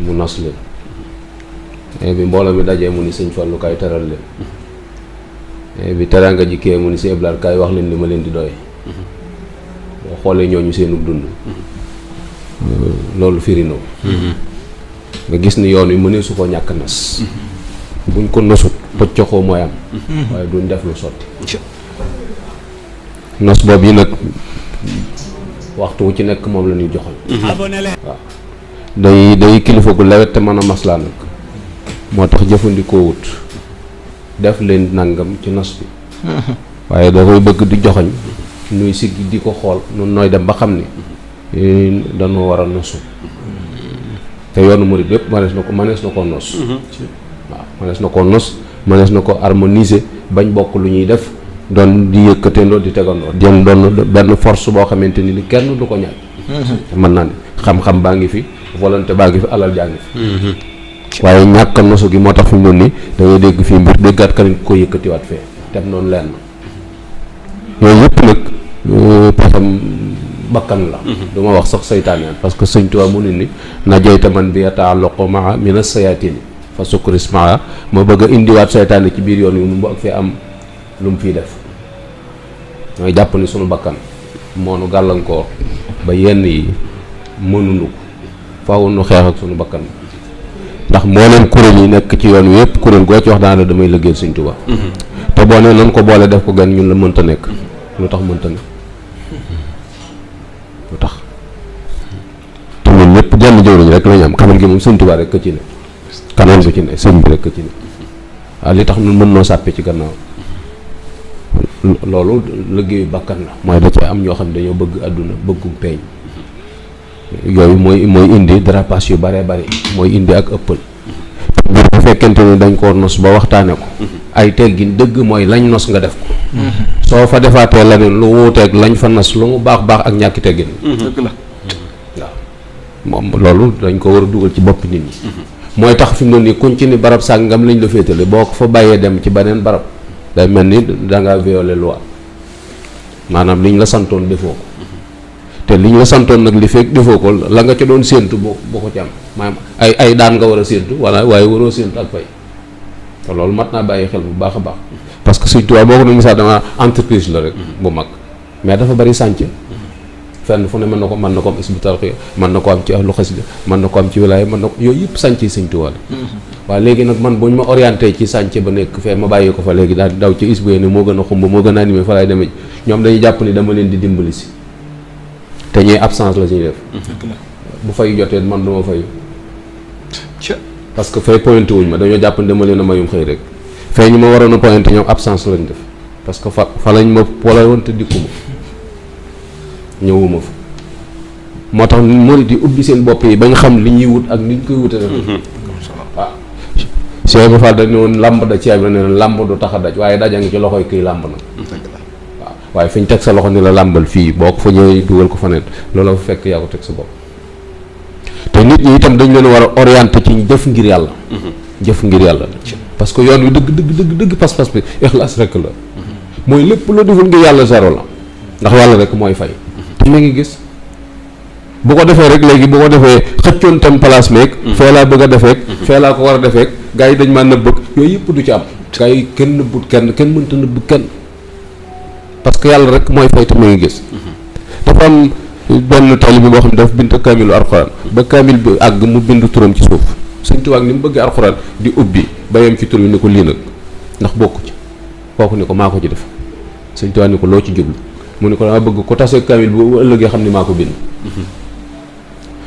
mu nos leen bi mbooloo mi dajee mu ni sëñ Fallu kaay teral leen bi teraanga ji kee mu ni sëñ Ablaat kaay wax leen li ma leen di doye boo xoolee ñooñu seenu dund loolu firino nga gis ni yoon wi mënee su ko ñàkk nas buñ ko nosut pëccoxoo mooy am waaye duñ def lu sotti nos boobu yi nag waxtu wu ci nekk moom la ñuy joxal waaw day kilifa gu lewet te mën a maslaa nag moo tax jëfandikoo wut def leen nangam ci nos bi waaye da koy bëgg di joxañ nuy siggi di ko xool nun nooy dem ba xam ni dañoo war a nosu te yoonu murid yépp mënees na ko nos waaw mënees na ko nos mënees na ko harmoniser bañ bokk lu ñuy def doon di yëkkateendoo di tegandoo jëm doon benn force boo xamante ni kenn du ko ñàkk mën naa ne xam-xam baa ngi fi volonté baa ngi fi alal jaa ngi fi waaye ñàkk a nosu gi moo tax fi mu ne nii da ngay dégg fii mbir déggaat keneen ko yëkkatiwaat fee tem noonu lenn yooyu yëpp nag pexam bakkan la du ma wax sax saytaane parce que sëñ Tuubaa mu ne ni najayta man bi yata'allaqu maa min as-sayaatin fa sukris maa ma bëgg a indiwaat saytaane ci biir yoon wi mu ak fee am lu mu fiy def mooy jàpp ni sunu bakkan moo nu gàllankoor ba yenn yi mënuñu ko faaw nu xeex ak sunu bakkan ndax mbooleem kuréel yi nekk ci yoon wi yëpp kuréel goo ci wax daana damay liggéeyal sëñ Tuubaa te boo nee nan ko boole def ko gan ñun la mënta nekk lu tax mënta nekk lu tax te ñun ñëpp jenn jëwriñ rek lañu am kanam gi moom sëñ Tuubaa rek ka ci ne kanam bi ci ne sëñ bi rek ka ci ne waaw li tax ñun mën noo sàppe ci gannaaw loolu liggéeyu bakkan la mooy da cee am ñoo xam ne dañoo bëgg àdduna bëggum peeñ yooyu mooy indi dérapage yu bare bari mooy indi ak ëppal bu fekkente ni dañ koo nos ba waxtaane ko ay teggin dëgg mooy lañ nos nga def ko soo fa defaatee leneen lu wuuteeg lañ fa nos lu mu baax baax ak ñàkki teggin dëgg la waaw moom loolu dañ ko war a dugal ci boppi nit ñi mooy tax fi mu ne nii kuñ ci ni barab sàngam lañ la féetale boo ko fa bàyyee dem ci beneen barab day mel ni dangaa violer loi maanaam liñ la santoon defoo ko te liñ la santoon nag li fekk defoo ko la nga ca doon séentu boo ko ci am maanaam ay daan nga war a séentu wala waaye waroo séentu ak fay te loolu mat naa bàyyi xel bu baax a baax parce que Sëñ Tuubaa boo ko doon misaal dama entreprise la rek bu mag mais dafa bari sànc fenn fu ne mën na ko am Hizbut Tarqiyyah mën na ko am ci ahlu xasida mën na ko am ci wilaaya mën na ko yooyu yëpp sànc Sëñ Tuubaa la waaw léegi nag man buñ ma orienté ci sànc ba nekk fee ma bàyyi ko fa léegi daal di daw ci Hizbut ni moo gën a xumb moo gën a animé fa laay demee ñoom dañuy jàpp ni dama leen di dimbali si te ñuy absence la ñuy def bu fay jotee man duma fayu parce que fay pointé wuñ ma dañoo jàpp ni dama leen a mayum xëy rek fay ñu ma waroon a pointé ñoom absence lañ def parce que fa lañ ma wala woon te dikkuma ñëwuma fa moo tax murid di ubbi seen bopp yi bañ xam li ñuy wut ak ni ñu koy wute rek waaw Cheikh Ibra Fall dañ ne woon làmb da ceeb la ne làmb du tax a daj waaye daja ngi ci loxoy kii làmb nag waaw waaye fi ñu teg sa loxo ni la làmbal fii boo ko fa ñëwee dugal ko fa neen loolu fa fekk yaa ko teg sa bopp te nit ñi itam dañ leen war a orienté ci jëf ngir yàlla jëf ngir yàlla parce que yoon wi dëgg pas-pas bi ixlaas rek la mooy lépp loo deful ngir yàlla zéro la ndax yàlla rek mooy fay te mi ngi gis bu ko defee rek léegi bu ko defee xëccoon tam place meeg fee laa bëgg a defeek fee laa ko war a defeek gars yi dañ maa nëbbëg yooyu yëpp du ci am gars yi kenn nëbbut kenn mënta nëbb kenn parce que yàlla rek mooy fay te mi ngi gis dafa am benn taalibe boo xam ne dafa bind kaamilu alxuraan ba kaamil bi àgg mu bind turam ci suuf Sëñ Tuubaa ni mu bëggee alxuraan di ubbi bayam ci tur bi ni ko lii nag ndax bokku ci kooku ni ko maa ko ci def Sëñ Tuubaa ni ko loo ci jublu mu ni ko dama bëgg ko tasee kaamil bu ëllëgee xam ni maa ko bind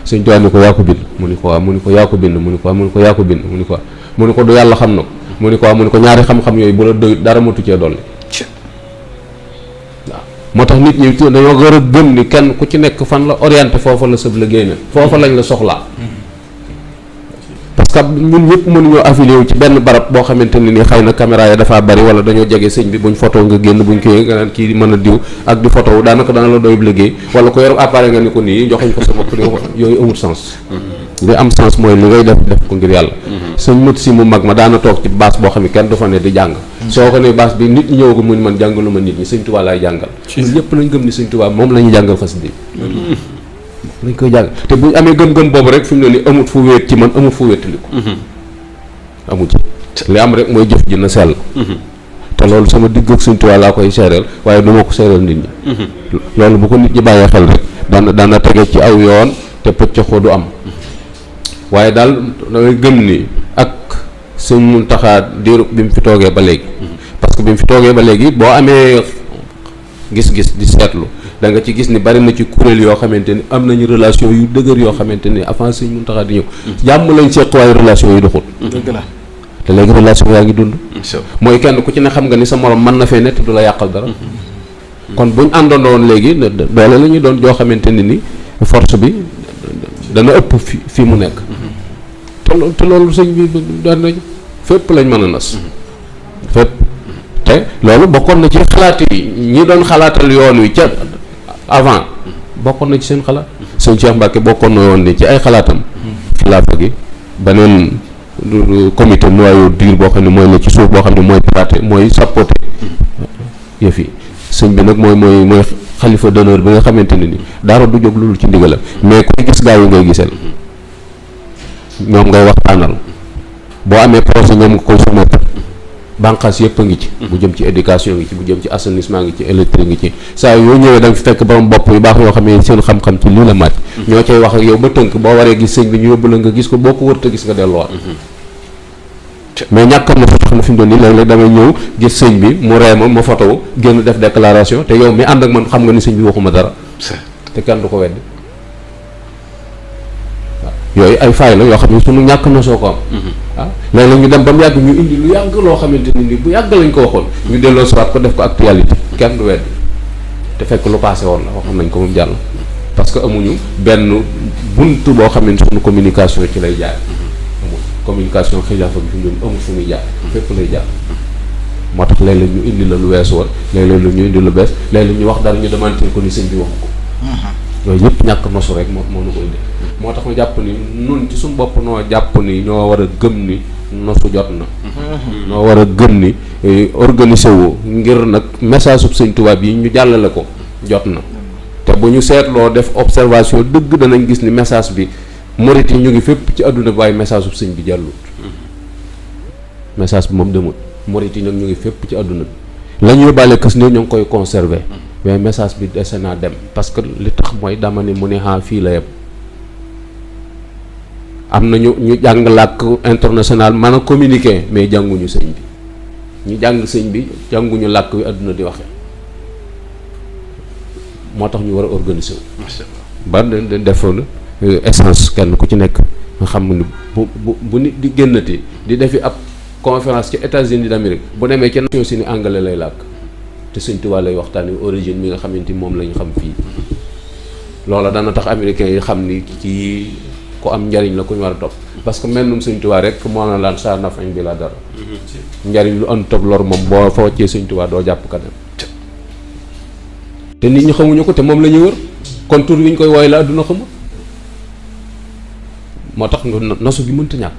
Sëñ Tuubaa ni ko yaa ko bind mu ni ko waaw mu ni ko yaa ko bind mu ni ko waaw mu ni ko yaa ko bind mu ni ko waaw mu ni ko du yàlla xam na ko mu ni ko waaw mu ni ko ñaari xam-xam yooyu bu la doy dara matu cee dolli waaw moo tax nit ñi dañoo war a gëm ni kenn ku ci nekk fan la orienté foofa la sëb liggéey na foofa lañ la soxlaa parce que ñun ñëpp mënuñoo affilié wu ci benn barab boo xamante ne ni xëy na caméra yi dafaa bari wala dañoo jege sëñ bi buñ photo nga génn buñ koy nga naan kii di mën a diw ak di photo wu daanaka dana la doy liggéey wala ko yor appareil nga ni ko nii joxuñ ko sa bopp yooyu amul sens li am sens mooy li ngay def ko ngir yàlla sëñ mët si mu mag ma daana toog ci baas boo xam ne kenn du fa ne di jàng soo ko ne baas bi nit ñi ñëw ko mu ni man jàngalu ma nit ñi Sëñ Tuubaa laay jàngal ñun ñëpp nañ gëm ni Sëñ Tuubaa moom la ñuy jàngal xasida dañ koy jàng te bu ñu amee gëm-gëm boobu rek fi mu ne nii amut fu wéet ci man amut fu wéetaliku amut ci li am rek mooy jëf ji na sell te loolu sama digg ak Sëñ Tuubaa laa koy seereel waaye du ma ko seereel nit ñi loolu bu ko nit ñi bàyyee xel rek dana tege ci aw yoon te pëccëxoo du am waaye daal damay gëm ni ak Sëñ Muntaxaa diiru bi mu fi toogee ba léegi parce que bi mu fi toogee ba léegi boo amee gis-gis di seetlu da nga ci gis ni bari na ci kuréel yoo xamante ni am nañu relation yu dëgër yoo xamante ni avant Sëñ Muntaxaa di ñëw jàmm lañ seq waaye relation yi doxul dëgg la te léegi relation yaa ngi dund mooy kenn ku ci ne xam nga ni sa morom mën na fee nekk du la yàqal dara kon buñ àndandoon léegi doole la ñuy doon joo xamante ni force bi dana ëpp fi mu nekk te loolu sëñ bi daan nañ fépp lañ mën a nas fépp te loolu bokkoon na ci xalaat yi ñi doon xalaatal yoon wi ca avant bokkoon na ci seen xalaat sëñ Cheikh Mbacke bokkoon na yoon ni ci ay xalaatam xilaafa gi beneen comité noyau dur boo xam ne mooy ne ci suuf boo xam ne mooy piraté mooy sapoté yëf yi sëñ bi nag mooy xalifa d'honneur bi nga xamante ne ni dara du jóg loolu ci ndigalam mais koy gis gaa yi ngay gisal ñoom ngay waxtaanal boo amee projet ñoom nga koy soumettre bànqaas yëpp a ngi ci bu jëm ci éducation ngi ci bu jëm ci assainissement ngi ci électrique ngi ci saa yoo ñëwee da nga fi fekk borom bopp yu baax yoo xam ne seen xam-xam ci lii la màcc ñoo cay wax ak yow ba tënk boo waree gis sëñ bi ñu yóbbu la nga gis ko boo ko wërta gis nga delluwaat mais ñàkkam na fa tax na fi mu doon nii léeg-léeg damay ñëw gis sëñ bi mu ree ma photo génn def déclaration te yow mi ànd ak man xam nga ni sëñ bi waxuma dara te kenn du ko weddi yooyu ay faay la yoo xam ne suñu ñàkk na soo ko am léeg-léeg ñu dem ba mu yàgg ñu indi lu yàgg loo xamante ni bu yàgg lañ ko waxoon ñu delloo siwaat ko def ko actualité kenn du weddi te fekk lu passé woon la waxoon nañ ko moom jàll parce que amuñu benn buntu boo xam ne suñu communication ci lay jaar amul communication xilaafa bi fi mu doon amul fu muy jaar fépp lay jaar moo tax léeg-léeg ñu indi la lu weesu woon léeg-léeg lu ñu indi lu bees léeg-léeg ñu wax dara ñu demantir ko ni sëñ bi waxu ko yooyu yëpp ñàkk nosu rek moo nu koy def moo tax ma jàpp ni nun ci suñu bopp noo jàpp ni ñoo war a gëm ni nosu jot na noo war a gëm ni organiser wu ngir nag message sub sëñ Tuubaa yi ñu jàllale ko jot na te bu ñu seetloo def observation dëgg danañ gis ni message bi murit yi ñu ngi fépp ci àdduna bi waaye message sub sëñ bi jàllut message bi moom demut murit yi nag ñu ngi fépp ci àdduna bi la ñu yóbbaale kës ne ñu ngi koy conserver mais message bi dese naa dem parce que li tax mooy dama ne mu ne fii la yem am na ñu jàng làkk international mën a communiquer mais jànguñu sëñ bi ñu jàng sëñ bi jànguñu làkk wi àdduna di waxe moo tax ñu war a organiser wu ba def essence kenn ku ci nekk nga xam ne bu nit di génnati di defi ab conférence ci États-Unis d'Amérique bu demee ci Nations Unies anglais lay làkk te Sëñ Tuubaa lay waxtaani origine mi nga xamante ni moom lañ xam fii loola dana tax américains yi xam ni ci ku am njariñ la ku ñu war a topp parce que mel num Sëñ Tuubaa rek moo na laan saa nafañ bi la dara njariñ lu ànd ak lor moom boo fa wàccee Sëñ Tuubaa doo jàpp ka dem te nit ñi xamuñu ko te moom la ñuy wër kon tur wi ñu koy wooy la adduna xamul moo tax nosu gi mënta ñàkk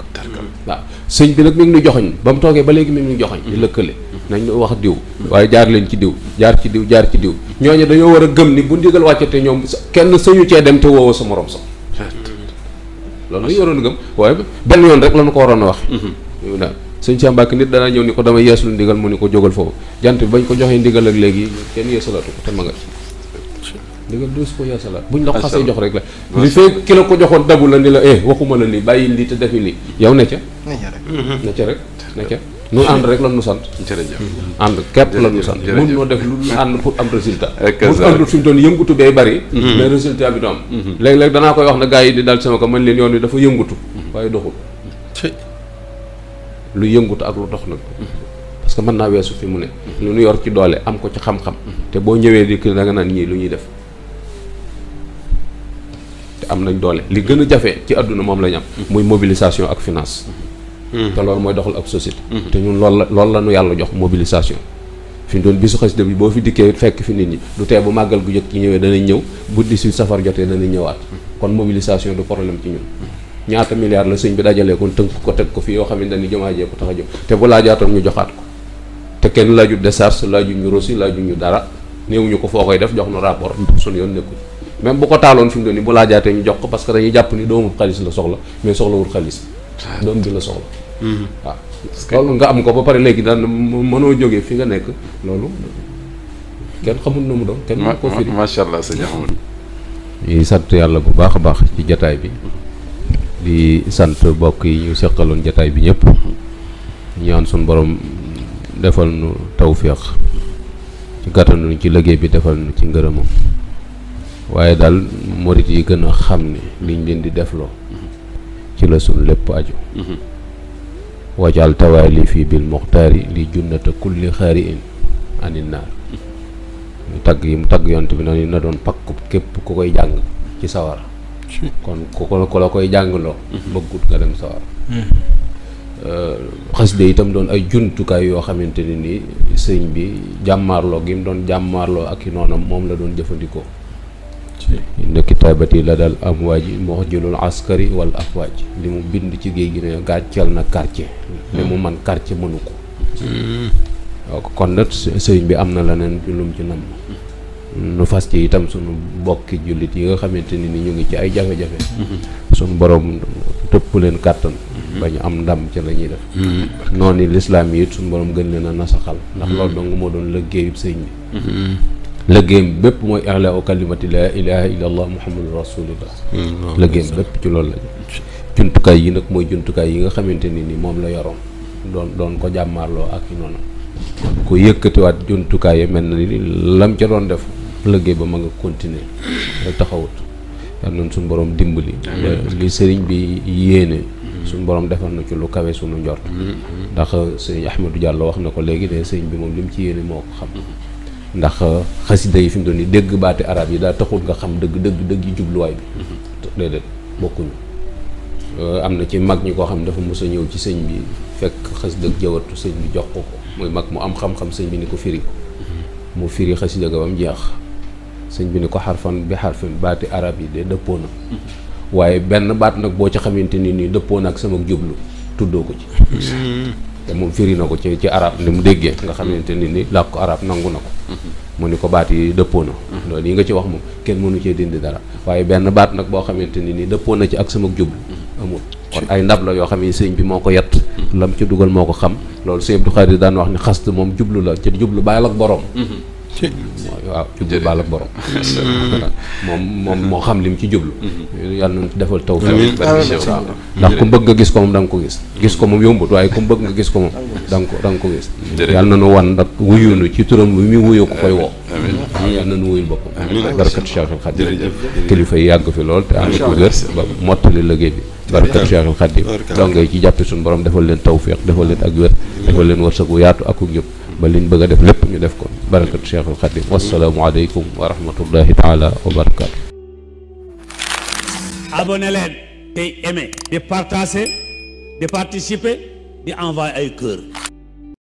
waaw sëñ bi nag mi ngi ñu joxoñ ba mu toogee ba léegi mi ngi ñu joxoñ di lëkkale nañ wax diw waaye jaar leen ci diw jaar ci diw jaar ci diw ñooñu dañoo war a gëm ni bu ndigal wàccate ñoom kenn sëñu cee dem te woowoo sa morom sax loolu lañu waroon a gëm waaye benn yoon rek lañu ko waroon a wax waaw sëñ Cheikh Mbacke nit danaa ñëw ni ko dama yeesul ndigal mu ni ko jógal foofu jant bi bañ ko joxee ndigal ak léegi kenn yeesalatu ko te ma nga ci ndigal du su ko yeesalaat buñ la ko xasee jox rek la li fekk ki la ko joxoon dabu la ni la waxuma la lii bàyyi lii te defi lii yow ne ca ne ca rek ne ca nu ànd rek lan nu sant ànd képp lan nu sant mun noo def lu ànd pour am résultat mun àndul fi mu doon yëngutu bee bari mais résultat bi du am léeg-léeg danaa koy wax na gars yi di dal sama ko man leen yoon wi dafa yëngutu waaye doxul lu yëngutu ak lu dox nag parce que mën naa weesu fi mu ne lu nu yor ci doole am ko ci xam-xam te boo ñëwee di da nga naan ñii lu ñuy def te am nañ doole li gën a jafe ci àdduna moom lañ am muy mobilisation ak finance te loolu mooy doxal ak société te ñun loolu la nu yàlla jox mobilisation fi mu doon bisu xasida bi boo fi dikkee fekk fi nit ñi du tee bu màggal gu jëkk ci ñëwee danañ ñëw bu 18 safar jotee danañ ñëwaat kon mobilisation du problème ci ñun ñaata milliards la sëñ bi dajalee kon tënk ko teg ko fii yoo xamante ni jumaa jee ko tax a jóg te bu laajaatoon ñu joxaat ko te kenn laaju décharge laaju ñu rosi laaju ñu dara néew ñu ko foo koy def jox nu rapport suñu yoon nekku même bu ko taaloon fi mu doon nii bu laajaatee ñu jox ko parce que dañuy jàpp ni doomu xaalis la soxla mais soxlawul xaalis doom bi la soxla waaw loolu nga am ko ba pare léegi daan mënoo jógee fi nga nekk loolu kenn xamul na mu doon kenn mën koo firi macha allah sëñ Ahmadou ñuy sant yàlla bu baax a baax ci jataay bi di sant mbokk yi ñu seqaloon jataay bi ñëpp ñaan suñu borom defal nu tawféex ci gàttanu ci liggéey bi defal nu ci ngërëmam waaye daal morit yi gën a xam ne liñ leen di defloo ci la suñ lépp aju wajal tawaali fii bil muxtaari li junnata kulli xaari in anin naar mu tagg yi mu tagg yont bi noonu na doon pakku képp ku koy jàng ci sawara kon ku la koy jàngloo bëggut nga dem sawara xasida itam doon ay jumtukaay yoo xamante ne ni sëñ bi jàmmaarloo gi mu doon jàmmaarloo ak i noonam moom la doon jëfandikoo inna kitaabati la dal amwaaji muxjilul askari wal afwaaj li mu bind ci géej gi ne gàccal na quartier ne mu man quartier mënu ko waaw kon nag sëñ bi am na leneen lu mu ci nam nu fas ci itam sunu bokki jullit yi nga xamante ni ñu ngi ci ay jafe-jafe sunu borom tëpp leen kàttan ba ñu am ndam ci la ñuy def noonu lislaam yi it sunu borom gën leen a nasaxal ndax loolu dong moo doon liggéeyub sëñ bi liggéeyam bépp mooy i'laa kalimati laa ilaha illa allah muhammadu rasulullah liggéeyam bépp ci loolu la jumtukaay yi nag mooy jumtukaay yi nga xamante ni moom la yoroon doon ko jàmmaarloo ak i noonu ko yëkkatiwaat jumtukaay yi mel na ni lam ca doon def liggéey ba ma nga continuer taxawut yal nañ suñu borom dimbali li sëriñ bi yéene suñu borom defal na ci lu kawe suñu njort ndax sëriñ Ahmadou Diallo wax na ko léegi de sëriñ bi moom li mu ci yéene moo ko xam ndax xasida yi fi mu doon ni dégg baati arab yi daa taxul nga xam dëgg yi jubluwaay bi déedéet bokkuñu am na ci mag ñi koo xam ne dafa mos a ñëw ci sëñ bi fekk xasida jawatu sëñ bi jox ko muy mag mu am xam-xam sëñ bi ni ko firi ko mu firi xasida ga ba mu jeex sëñ bi ni ko xarfan bi xarfin baati arab yi de dëppoo na waaye benn baat nag boo ci xamante ni nii dëppoo na ak sama jublu tuddoo ko ci te moom firi na ko ci arab ni mu déggee nga xamante ni làkk ko arab nangu na ko mu ni ko baat yi dëppoo na loolu yi nga ci wax moom kenn mënu cee dindi dara waaye benn baat nag boo xamante ni dëppoo na ci ak sama jublu amul kon ay ndab la yoo xam ne sëñ bi moo ko yett lam ci dugal moo ko xam loolu sëñ Abdou Khadir daan wax ni xast moom jublu la ci jublu bàyyil ak borom waaw jublu bàyyil ak borom moom moo xam lim ci jublu yàlla na defal taw ndax ku bëgg nga gis ko moom da nga ko gis ko moom yombut waaye ku bëgg nga gis ko moom da nga ko gis yàlla na nu wan nag wuyunu ci turam bi muy wuyu ko koy woo yàlla na nu wuyul boppam barkat Cheikh Al Khadim kilifa yi yàgg fi lool te ànd ko wér ba mottali liggéey bi barkat Cheikh Al Khadim donc ci jàppe suñu borom defal leen tawfiq defal leen ak wér defal leen wërsëg wu yaatu ak njub ba liñ bëgg a def lépp ñu def ko barkat Cheikh Al Khadim wassalaamu aleykum wa rahmatullahi taala wa barakaatu. abonné leen tey aimé di partager di participer di envoyer ay cœur